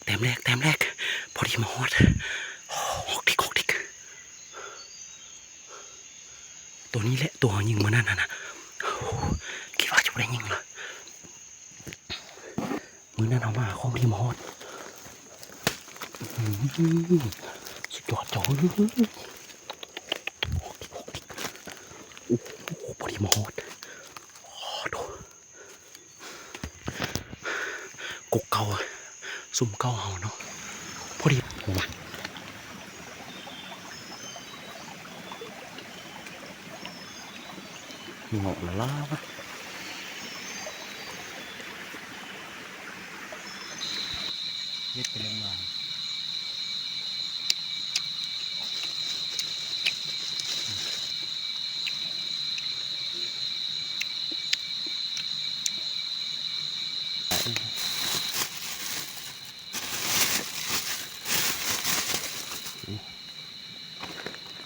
ແຕ້ມແລກ ແຕ້ມແລກ ພໍດີມາຮອດ. ໂອ້ ຮອກດິກ ຮອກດິກ ໂຕນີ້ແຫຼະ ໂຕເຮົາຍິງມື້ນັ້ນຫັ້ນນະ. ໂອ້ ຄິດວ່າຈະບໍ່ໄດ້ຍິງລະ. ມື້ນັ້ນເຮົາມາຂອງດີມາຮອດ. ອືມ ສຸດຍອດເຈົ້າເອີຍ. ໂອ້ໂຫ ພໍດີມາຮອດ. ໂອ້ໂຫ ກົກເກົ່າ ຊຸມເກົ່າເຮົາເນາະ. ພໍດີ ເງາະລະລາ ເຮັດໄປເລີຍວ່າ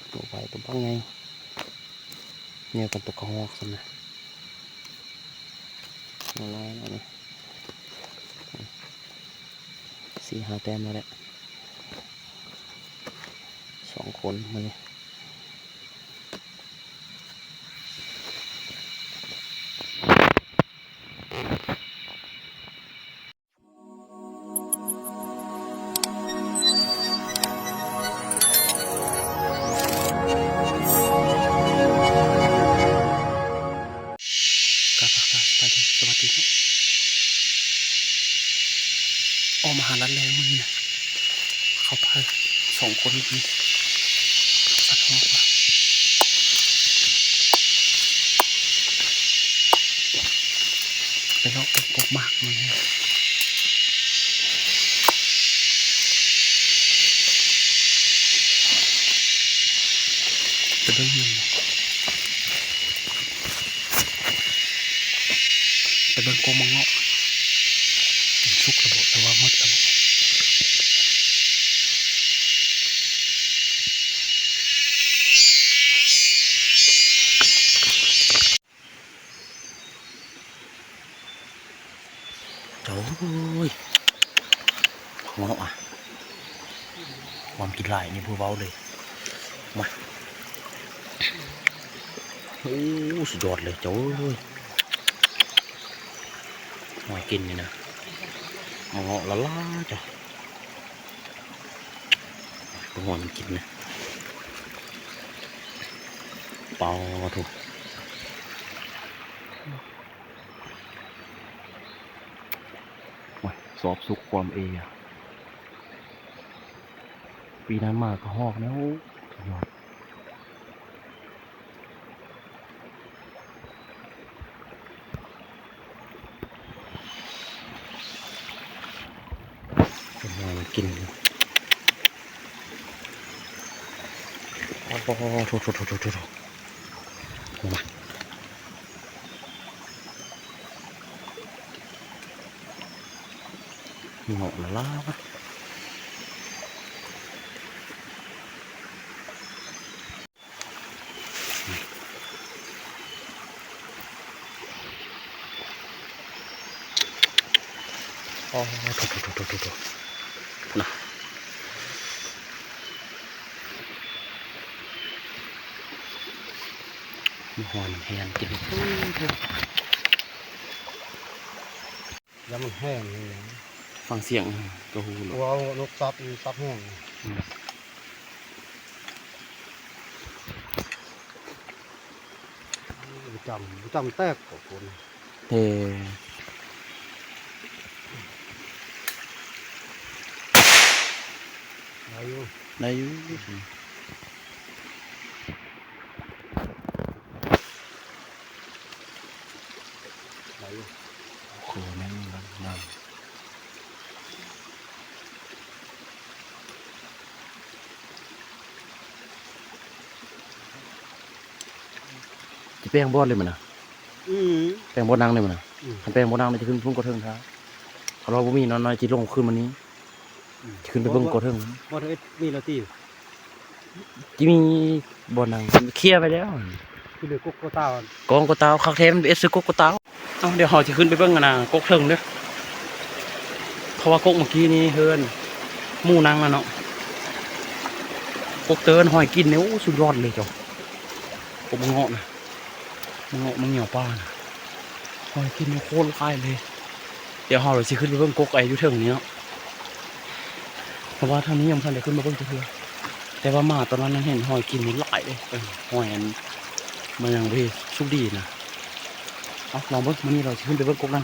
ໂຕໄວ ໂຕບັກໃຫຍ່ ແນວກັນໂຕກະຮອກຊັ້ນນະ. ເອົາລາຍແລ້ວນີ້ ສີ່ຫ້າແຕ້ມແລ້ວແຫຼະ ສອງຄົນມື້ນີ້. ກາບທັກທາຍສະບາຍດີ ສະຫວັດດີເນາະ ອອກມາຫາລັດແລ້ວມື້ນີ້ນະ. ເຂົ້າໄປສອງຄົນນີ້ ສັດຮອກວ່າ ໄປເລາະເບິ່ງກົກໝາກມື້ນີ້ ໄປເບິ່ງ ໄປເບິ່ງກົກໝາກເງາະ ມັນສຸກແລ້ວບໍ່ ຫຼືວ່າໝົດແລ້ວບໍ່. ໂອ້ຍ ເງາະ ຄວາມກິນຫຼາຍນີ້ບໍ່ເວົ້າເລີຍ. ມາ ໂອ້ ສຸດຍອດເລີຍເຈົ້າເອີຍ ຫອຍກິນນີ້ນະ ເງາະລະລາເຈົ້າ. ເບິ່ງຫອຍມັນກິນນະ ປາໂທ້ ໂອ້ຍ ຊອບສຸກຄວາມເອ ປີນັ້ນມາກະຮອກແລ້ວ ໂອ້ ສຸດຍອດ. ເປັນຫອຍມັນກິນ ໂອ້ໂຫ ໂທ້ໆໆໆໆ ເຫັນບໍ່ ເງາະລະລາ ອໍ ໂທ້ໆໆໆໆ ພຸ້ນນະ ມີຮອຍມັນແຮງກິນ ຢ່າມັນແຫ້ງນີ້ ຟັງສຽງກະຮູ້ໂລດ ເອົານົກຕັບ ຕັບແຫ້ງ ອືມ ບໍ່ຈຳ ບໍ່ຈຳແຕກ ຂອບຄຸນ ແຕ່ ໄດ້ຢູ່ ໄດ້ຢູ່ ອືມ. ໄດ້ຢູ່ ໂອ້ໂຫ ແມ່ນງາມ ຈະແປງບ່ອນເລີຍມັນນະ ອືມ ແປງບ່ອນນັ່ງເລີຍມັນນະ ອືມ ຄັນແປງບ່ອນນັ່ງນີ້ຈະຂຶ້ນພຸ້ນກວ່າເທິງທາ ຄັນວ່າບໍ່ມີນອນນ້ອຍ ຈະລົງຄືນມານີ້ ອືມ ຈະຂຶ້ນໄປເບິ່ງກວ່າເທິງ ບໍ່ໄດ້ມີລະຕິ ຈະມີບ່ອນນັ່ງ ເຄຍໄປແລ້ວ ຄືເດີກົກກົກຕາວ ກອງກົກຕາວ ຄັກແທ້ ມັນເອັດໃສ່ກົກກົກຕາວ ເອົ້າ ດຽວເຮົາຈະຂຶ້ນໄປເບິ່ງອັນນະ ກົກເທິງເດີ ເພາະວ່າກົກເມື່ອກີ້ນີ້ເຮືອນໝູ່ນັ່ງນະເນາະ ກົກເຕີນຫອຍກິນນີ້ ໂອ້ ສຸດຍອດເລີຍເຈົ້າ. ກົກມະເງາະນະ ມະເງາະ ມະເຫງຽວປ່ານະ ຫອຍກິນນີ້ໂຄດຫຼາຍເລີຍ. ດຽວເຮົາຊິຂຶ້ນໄປເບິ່ງກົກໄອ້ຢູ່ເທິງນີ້ເນາະ ເພາະວ່າທາງນີ້ຍັງບໍ່ທັນໄດ້ຂຶ້ນມາເບິ່ງຈັກເທື່ອ. ແຕ່ວ່າມາຕອນນັ້ນຍັງເຫັນຫອຍກິນນີ້ຫຼາຍເດ້ ເອີ ຫອຍອັນ ມັນຍັງບໍ່ສຸກດີນະ. ເອົາ ລອງເບິ່ງ ມື້ນີ້ເຮົາຊິຂຶ້ນໄປເບິ່ງກົກນັ້ນ.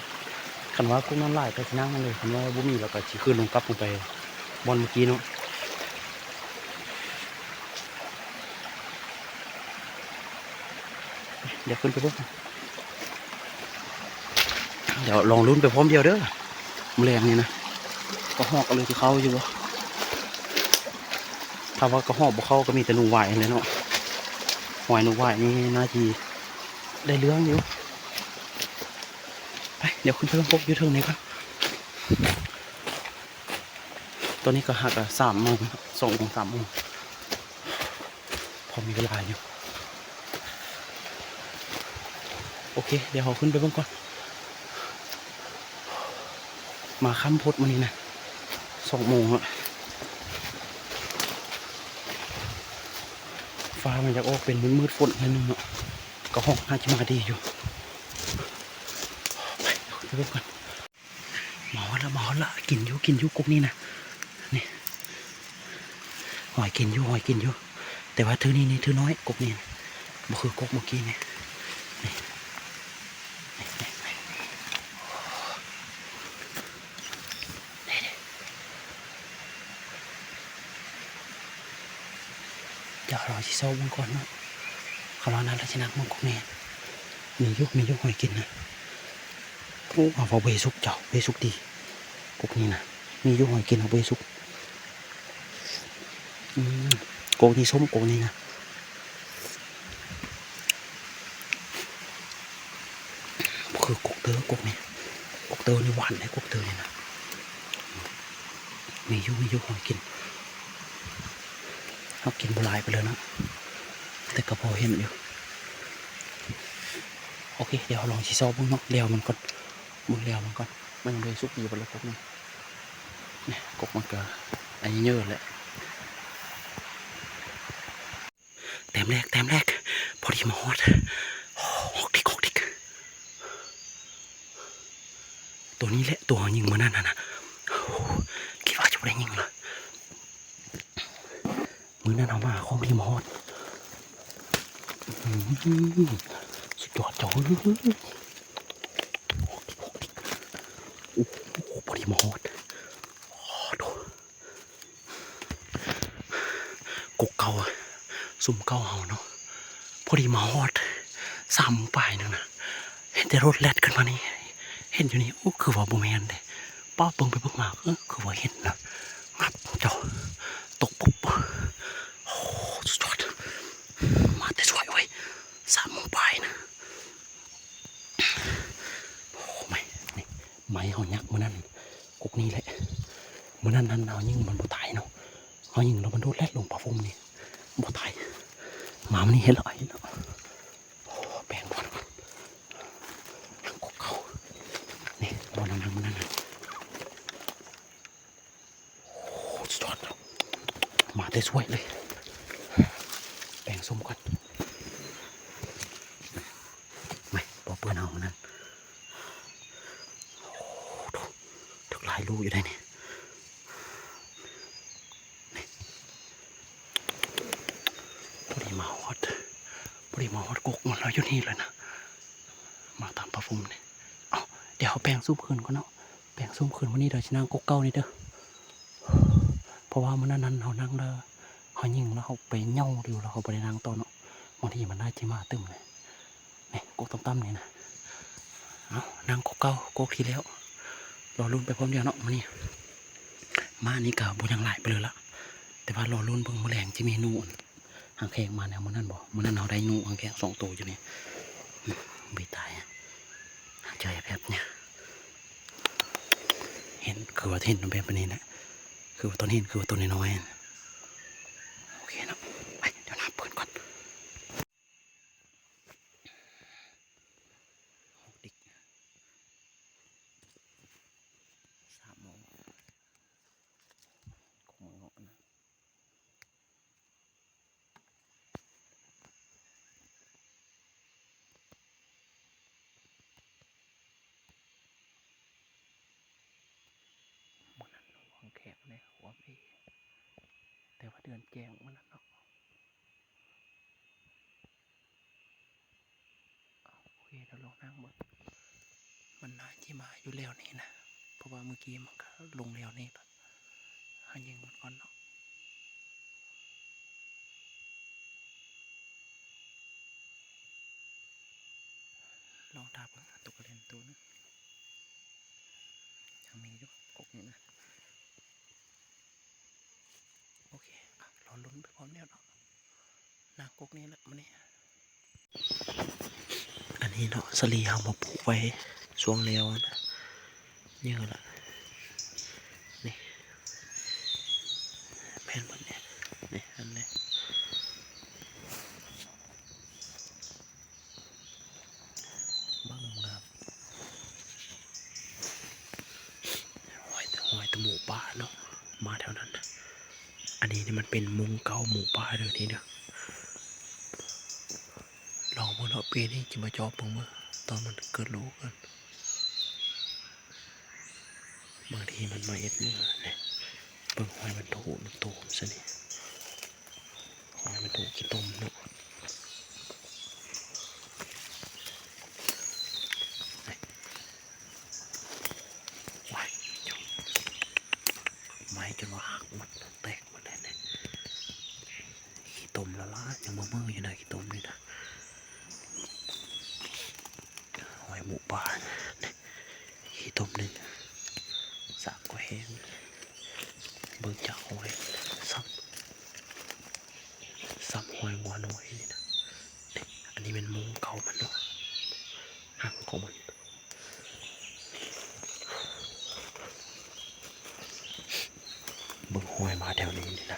ຄັນວ່າກົກນັ້ນຫຼາຍກໍຊິນັ່ງນັ້ນເລີຍ ຄັນວ່າບໍ່ມີ ເຮົາກໍຊິຂຶ້ນລົງກັບລົງໄປບ່ອນເມື່ອກີ້ເນາະ. ດຽວຂຶ້ນໄປເບິ່ງ ດຽວລອງລຸ້ນໄປພ້ອມດຽວເດີ. ມື້ແລງນີ້ນະ ກະຮອກເລີຍຊິເຂົ້າຢູ່ບໍ່? ຖ້າວ່າກະຮອກບໍ່ເຂົ້າກໍມີແຕ່ໜູຫວາຍຫັ້ນແຫຼະເນາະ. ຫວາຍ ໜູຫວາຍນີ້ໜ້າຊິໄດ້ເລື່ອງຢູ່. ໄປ ດຽວຂຶ້ນໄປເບິ່ງກົກຢູ່ເທິງນີ້ກ່ອນ. ຕອນນີ້ກໍຫາກະສາມໂມງ ສອງໂມງ ສາມໂມງ ພໍມີເວລາຢູ່. ໂອເຄ ດຽວເຮົາຂຶ້ນໄປເບິ່ງກ່ອນ. ມາຄ່ຳໂພດມື້ນີ້ນະ ສອງໂມງແລ້ວ. ຟ້າມັນຢາກອອກເປັນມືດໆ ຝົນໜ້ອຍໜຶ່ງເນາະ ກະຮອກໜ້າຈະມາດີຢູ່. ໄປ ເຮົາຂຶ້ນໄປເບິ່ງກ່ອນ. ມາຮອດລະ ມາຮອດລະ ກິນຢູ່ ກິນຢູ່ ກົກນີ້ນະ ນີ້ ຫອຍກິນຢູ່ ຫອຍກິນຢູ່. ແຕ່ວ່າເທື່ອນີ້ນີ້ ເທື່ອນ້ອຍ ກົກນີ້ນະ ບໍ່ຄືກົກເມື່ອກີ້ນີ້ ນີ້ ນີ້ ນີ້ ນີ້ ນີ້ ດຽວເຮົາຊິຊອກເບິ່ງກ່ອນເນາະ ຄັນວ່ານັ້ນລະຊິນັ່ງເບິ່ງກົກນີ້. ມີຢູ່ ມີຢູ່ ຫອຍກິນນະ. ໂອ້ ເອົາ ບໍ່ເຫສຸກເຈົ້າ ບໍ່ເຫສຸກດີ ກົກນີ້ນະ ມີຢູ່ຫອຍກິນ ເອົາ ບໍ່ເຫສຸກ. ອືມ ກົກນີ້ສົ້ມ ກົກນີ້ນະ ຄືກົກເຕີ ກົກນີ້ ກົກເຕີນີ້ຫວານເດ້ ກົກເຕີນີ້ນະ. ມີຢູ່ ມີຢູ່ ຫອຍກິນ ເຮົາກິນບໍ່ຫຼາຍປານໃດເນາະ ແຕ່ກໍພໍເຫັນຢູ່. ໂອເຄ ດຽວເຮົາລອງຊິຊອກເບິ່ງເນາະ ແລ້ວມັນກ່ອນ ເບິ່ງແລ້ວມັນກ່ອນ ມັນຍັງບໍ່ໄດ້ສຸກດີປານໃດກົກນີ້. ນີ້ ກົກມັນກໍອາຍຸເຍີະແຫຼະ. ແຕ້ມແລກ ແຕ້ມແລກ ພໍດີມາຮອດ. ໂອ້ ຮອກດິກ ຮອກດິກ ໂຕນີ້ແຫຼະ ໂຕເຮົາຍິງມື້ນັ້ນຫັ້ນນະ. ໂອ້ ຄິດວ່າຈະບໍ່ໄດ້ຍິງລະ. ມື້ນັ້ນເຮົາມາຂອງດີມາຮອດ. ອືມ ສຸດຍອດເຈົ້າເອີຍ. ໂອ້ໂຫ ພໍດີມາຮອດ. ໂອ້ໂຫ ກົກເກົ່າ ຊຸມເກົ່າເຮົາເນາະ. ພໍດີມາຮອດສາມໂມງປາຍໜຶ່ງນະ ເຫັນແຕ່ລົດແລ່ນຂຶ້ນມານີ້ ເຫັນຢູ່ນີ້. ໂອ້ ຄືວ່າບໍ່ແມ່ນເດ້ ປ້າ ເບິ່ງໄປເບິ່ງມາ ເອີ ຄືວ່າເຫັນນະ. ງັບເຈົ້າ ຕົກປຸບ. ໂອ້ ສຸດຍອດ ມາແຕ່ສວຍເວີຍ ສາມໂມງປາຍນະ. ໂອ້ ໄມ້ ນີ້ ໄມ້ເຮົາຍັກມື້ນັ້ນ ກົກນີ້ແຫຼະ. ມື້ນັ້ນຫັ້ນເຮົາຍິງມັນບໍ່ຕາຍເນາະ ເຮົາຍິງແລ້ວມັນໂດດແລ່ນລົງປາຟຸ່ມນີ້ ບໍ່ຕາຍ. ມາມື້ນີ້ເຫັນແລ້ວ ເຫັນແລ້ວ. ໂອ້ ແປງບ່ອນ ນັ່ງກົກເກົ່າ ນີ້ ບ່ອນເຮົານັ່ງມື້ນັ້ນນະ. ໂອ້ ສຸດຍອດ ມາແຕ່ສວຍເລີຍ. ແປງຊຸມກ່ອນ ໄມ້ ບໍ່ເປື້ອນເອົານັ້ນ. ໂອ້ ຖືກຫຼາຍໂລຢູ່ໄດ໋ນີ້. ນີ້ ພໍດີມາຮອດ ພໍດີມາຮອດກົກມັນແລ້ວຢູ່ນີ້ເລີຍນະ ມາຕາມປາຟຸ່ມນີ້. ເອົ້າ ດຽວເຮົາແປງຊຸມຄືນກ່ອນເນາະ ແປງຊຸມຄືນມື້ນີ້ເດີ ຊິນັ່ງກົກເກົ່ານີ້ເດີ. ເພາະວ່າມື້ນັ້ນຫັ້ນເຮົານັ່ງແລ້ວ ເຮົາຍິງແລ້ວເຮົາໄປເຫຍົຢູ່ ແລ້ວເຮົາບໍ່ໄດ້ນັ່ງຕໍ່ເນາະ ບາງທີມັນໜ້າຈະມາຕື່ມນະ. ນີ້ ກົກຕ່ຳໆນີ້ນະ. ເອົາ ນັ່ງກົກເກົ່າ ກົກທີ່ແລ້ວ ລໍລຸ້ນໄປພ້ອມດຽວເນາະ. ມື້ນີ້ ມານີ້ກໍບໍ່ຫຍັງຫຼາຍປານໃດລະ ແຕ່ວ່າລໍລຸ້ນເບິ່ງມື້ແລງຈະມີໜູຫາງແຂ້ງມາແນວມື້ນັ້ນບໍ່. ມື້ນັ້ນເຮົາໄດ້ໜູຫາງແຂ້ງສອງໂຕຢູ່ນີ້ ອືມ ໄປຕາຍ ຫາຍໃຈແບບນີ້ ເຫັນ ຄືວ່າເຫັນແບບນີ້ແຫຼະ ຄືວ່າຕອນເຫັນ ຄືວ່າໂຕນ້ອຍໆ. ໂອເຄເນາະ ໄປ ດຽວນ້ຳເປີດກ່ອນ. ຮອກດິກ ສາມໂມງ ຂວາມເອ ແຕ່ວ່າເດືອນແຈ້ງມື້ນັ້ນເນາະ. ໂອເຄ ດຽວລອງນັ່ງເບິ່ງ ມັນໜ້າຊິມາຢູ່ແລ້ວນີ້ນະ ເພາະວ່າມື້ກີ້ມັນກະລົງແລ້ວນີ້ລະ ເຮົາຍິງມັນກ່ອນເນາະ. ລອງຖ້າເບິ່ງ ຕົວກະເລັນໂຕໜຶ່ງ ຍັງມີຢູ່ກົກນີ້ນະ. ໂອເຄ ອ່ະ ລໍລຸ້ນໄປພ້ອມແລ້ວເນາະ ນາກົກນີ້ແຫຼະມື້ນີ້. ອັນນີ້ເນາະ ສາລີເຮົາມາປູກໄວ້ຊ່ວງແລ້ວນະ ເຍອະລະ ນີ້ ແມ່ນໝົດນີ້ ນີ້ ອັນນີ້ ບັກງາມໆ ຮອຍ ຮອຍຕະໝູປ່າເນາະ ມາແຖວນັ້ນ. ອັນນີ້ນີ້ມັນເປັນມຸງເກົ່າໝູປ່າເດີ ນີ້ເດີ. ລອງເບິ່ງເນາະ ປີນີ້ຊິມາຈອບເບິ່ງເບິ່ງ ຕອນມັນເກີດລູກກັນ ບາງທີມັນມາເຮັດເມືອນີ້. ເບິ່ງຮອຍມັນໂທ ມັນໂຕຊະນີ້ ຮອຍມັນໂຕຂີ້ຕົມເນາະ. ວ້າຍ ໄມ້ຈົນວ່າຫັກໝົດ ແຕກໝົດແລ້ວນີ້. ຂີ້ຕົມຫຼາຍໆ ຍັງເມີໆຢູ່ນະ ຂີ້ຕົມນີ້ນະ. ຮອຍໝູປ່າ ຂີ້ຕົມໜຶ່ງ ສາກກໍແຫ້ງ. ເບິ່ງຈາກຮອຍ ຊ້ຳ ຊ້ຳຮອຍງົວນ້ອຍນີ້ນະ. ອັນນີ້ແມ່ນມຸງເກົ່າມັນເນາະ ຮັງຂອງມັນ. ເບິ່ງຮອຍມາແຖວນີ້ນີ້ນະ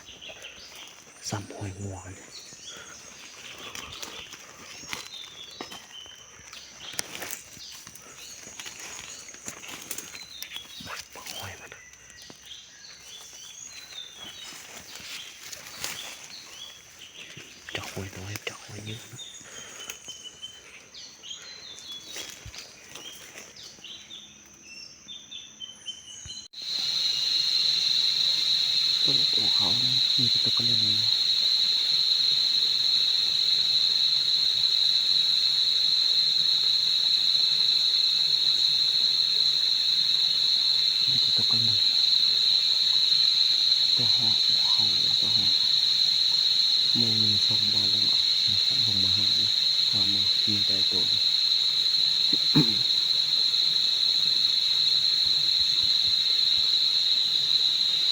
ຊ້ຳຮອຍງົວນີ້. ເບິ່ງຮອຍມັນ ຈະຮອຍນ້ອຍ ຈະຮອຍເຍອະເນາະ. ໂອ້ ເຂົາມີແຕ່ຕົກກະເລັນເລີຍ ມີແຕ່ຕົກກະເລັນ. ແຕ່ຮອດເຂົາ ແຕ່ຮອດ ໝູ່ໜຶ່ງສອງບາດແລ້ວເນາະ ລົງມາຫາ ຖາມວ່າມີແຕ່ໂຕ.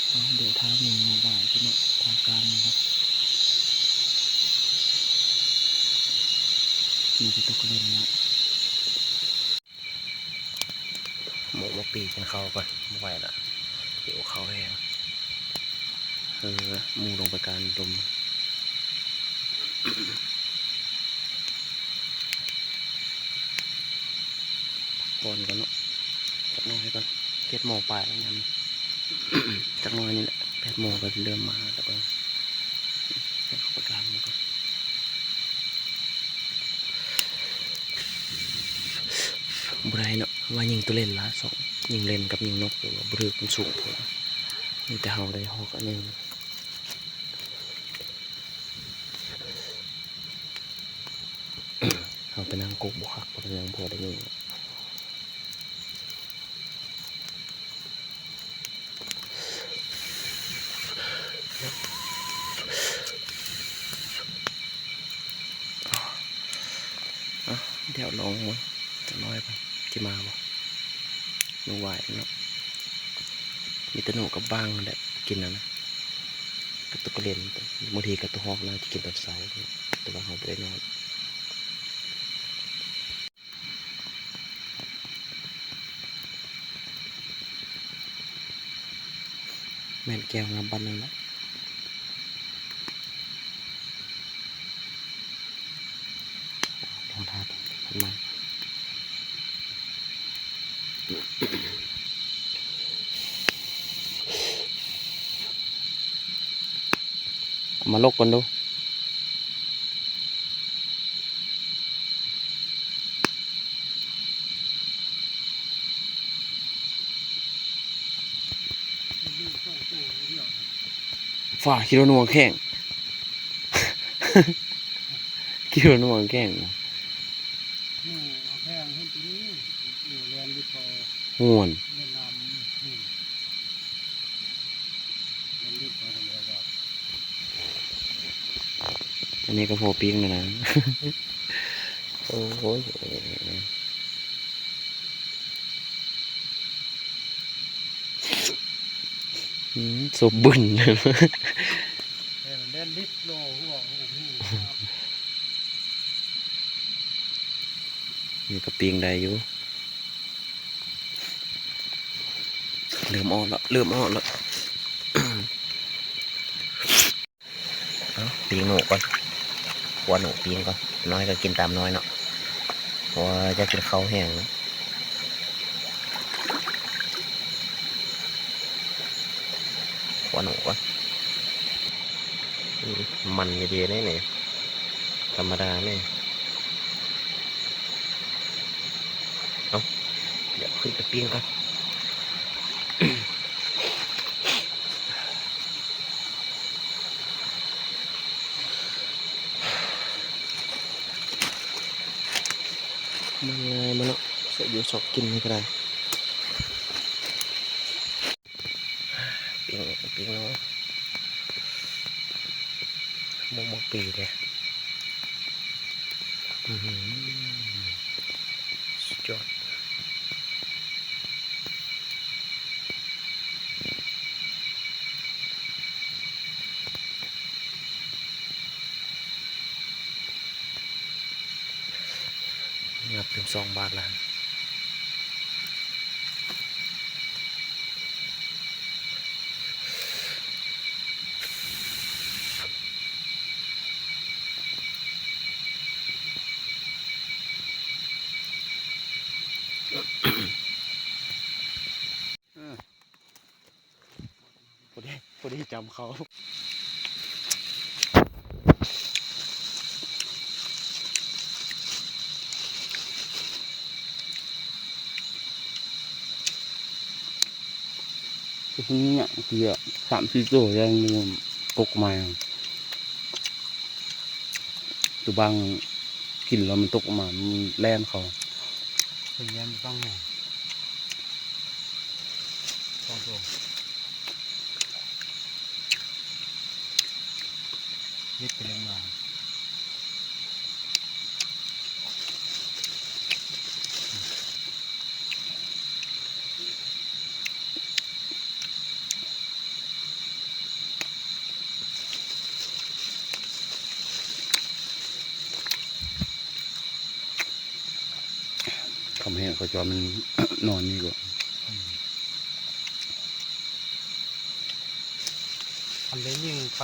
ເອົາ ດຽວຖ້າໝູ່ມາບ່າຍກ່ອນເນາະ ຖ້າການນີ້ເນາະ ມີແຕ່ຕົກເລັນເນາະ. ໝູ່ມາປີກິນເຂົ້າກ່ອນ ບໍ່ໄຫວລະ ຫິວເຂົ້າແຮງ. ເອີ ໝູ່ລົງໄປກາງດົມ ພັກຜ່ອນກ່ອນເນາະ ຈັກໜ້ອຍກ່ອນ ເຈັດໂມງປາຍແລ້ວຍາມນີ້ ຈັກໜ້ອຍນີ້ແຫຼະ ແປດໂມງກໍເລີ່ມມາແລ້ວ ເຂົ້າໄປກາງມັນກ່ອນ. ບໍ່ໄດ້ເນາະ ວ່າຍິງໂຕເລັນລະສອງ ຍິງເລັນກັບຍິງນົກ ແຕ່ວ່າບໍ່ຖືກ ມັນສູງໂພດ ມີແຕ່ເຮົາໄດ້ຮອກອັນໜຶ່ງ. ເຮົາໄປນັ່ງກົກບໍ່ຄັກ ບໍ່ໄດ້ຍັງພໍໄດ້ຍິງ. ອ່ະ ດຽວລອງເບິ່ງຈັກໜ້ອຍກ່ອນ ຊິມາບໍ່. ໜູຫວາຍເນາະ ມີແຕ່ໜູກັບບ້າງຫັ້ນແຫຼະກິນຫັ້ນນະ ກັບຕົກກະເລັນ ບາງທີກໍຕົວຮອກໜ້າຈະກິນຕອນເຊົ້າ ແຕ່ວ່າເຮົາບໍ່ໄດ້ນອນ. ແມ່ນແກ້ວງາມບັດໜຶ່ງລະ ລອງຖ້າເບິ່ງ ເພິ່ນມາ ມາຫຼົກກ່ອນດູ. ມັນມີສອງໂຕເລີຍ ຟ້າຂີ້ລົນຫົວແຂ້ງ ຂີ້ລົນຫົວແຂ້ງ ນີ້ເອົາແຂ້ງຂຶ້ນຕົວນີ້ ຢູ່ແລ່ນດິດພໍ ມ່ວນ ແມ່ນນ້ຳ ນີ້ ແລ່ນດິດພໍທຳມະດາດອກ ອັນນີ້ກໍພໍປີ້ງແລ້ວນະ ໂອ້ຍ. ອືມ ສົມບູນ ແຕ່ມັນແລ່ນລິບໂລຫົວ ໂອ້ໂຫ ນີ້ກໍປີ້ງໄດ້ຢູ່ ເລີ່ມອອກແລ້ວ ເລີ່ມອອກແລ້ວ. ເອົາ ປີ້ງໜູກ່ອນ ຂົ້ວໜູປີ້ງກ່ອນ ນ້ອຍກໍກິນຕາມນ້ອຍເນາະ ເພາະວ່າຢາກກິນເຂົ້າແຮງ ຂົ້ວໜູກ່ອນ ອືມ ມັນດີໆເດ້ນີ້ ທຳມະດານີ້ ເອົາ ດຽວຂຶ້ນໄປປີ້ງກ່ອນ. ມັນງ່າຍມາເນາະ ໃສ່ຢູ່ຊອກກິນນີ້ກໍໄດ້ ປີ້ງ ປີ້ງເນາະ ໝົກໝາກປີເດ້ ອື ສຸດຍອດ. ຫຍັບເປັນສອງບາດລະ. ພໍດີ ພໍດີຈຳເຂົ້າ ຄືນີ້ເກືອສາມສີ່ໂຕ ຍັງຕົກມາ ຕົວບາງກິນແລ້ວມັນຕົກອອກມາ ມັນແລ່ນເຂົ້າ ເປັນແລ່ນຕັ້ງແນວ ສອງໂຕ ເຮັດໄປເຮັດມາ. ຄຳແຮງເຂົາຈອນມັນນອນນີ້ກໍ ອືມ ຄັນໄດ້ຍິງໄປ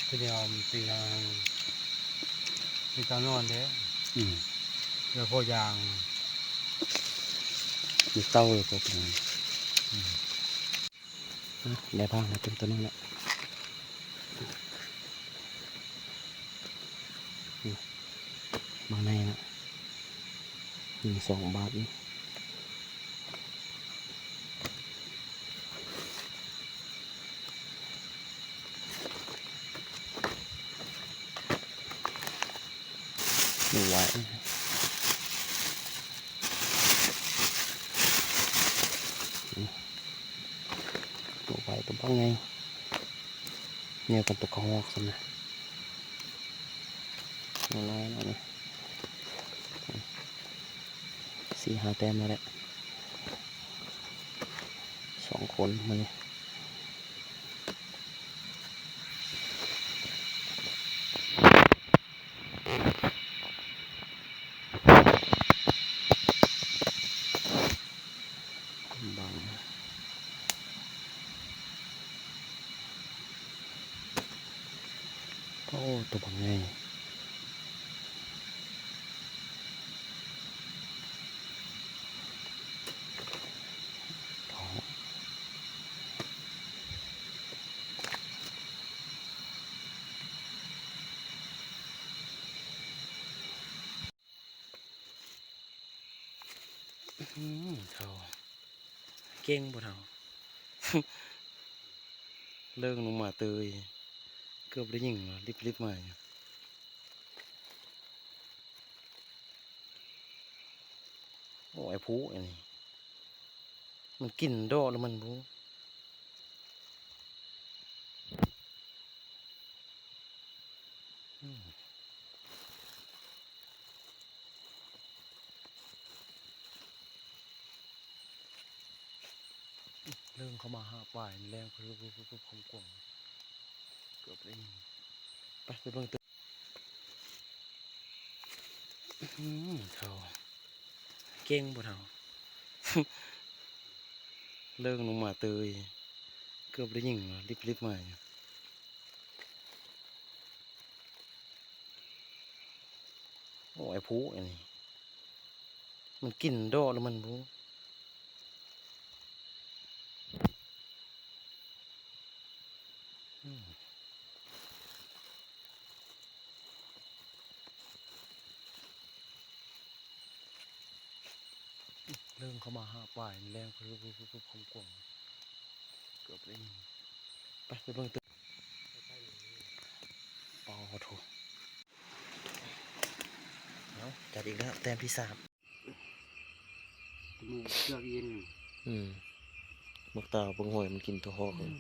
ຄືແນວມັນຕີນາ ມີຕານອນເດ້ ອືມ ແລ້ວພໍຢ່າງ ມີເຕົ້າແລ້ວກໍເປັນ ອືມ. ອະ ໄດ້ພາມາເຕັມໂຕໜຶ່ງແລ້ວ ອືມ ມາໃນລະ ຍິງສອງບາດນີ້ ບໍ່ໄຫວ. ຕົວໄວ ຕົວບັກໃຫຍ່ ແນວກັນຕົວກະຮອກຊັ້ນນະ ຫຼາຍໆ ແລ້ວນີ້ ສີ່ຫ້າແຕ້ມແລ້ວແຫຼະ ສອງຄົນມື້ນີ້. ບັງ ໂອ້ ຕົວບັກໃຫຍ່. ອືມ ເຖົ້າ ເກັ່ງບໍ່ເຖົ້າ? ເລີງລົງມາເຕີຍ ເກືອບໄດ້ຍິງ ລິບໆມາຢູ່. ໂອ້ ໄອ້ຜູ້ອັນນີ້ ມັນກິນດອກແລ້ວມັນບໍ່ ອືມ ເລີ່ມເຂົ້າມາຫາປາຍແລງ ຄວາມກວ້າງ ເກືອບໄດ້ຍິງ ໄປ ໄປເບິ່ງຕື່ມ. ອືມ ເຖົ້າ ເກັ່ງບໍ່ເຖົ້າ ເລີງລົງມາເຕີຍ ເກືອບໄດ້ຍິງ ລິບໆມາຢູ່. ໂອ້ ໄອ້ຜູ້ອັນນີ້ ມັນກິນດອກແລ້ວມັນບໍ່ ອືມ ເລີ່ມເຂົ້າມາຫາປາຍແລງ ຄວາມກວ້າງ ເກືອບໄດ້ຍິງ ໄປ ໄປເບິ່ງຕື່ມ. ປາໂທ້ ເອົາ ຈັດອີກແລ້ວ ແຕ້ມທີສາມ ມືເຊືອກເຢັນ ອືມ ໝາກຕາວເບິ່ງຫ້ອຍມັນກິນໂຕຮອກ ອືມ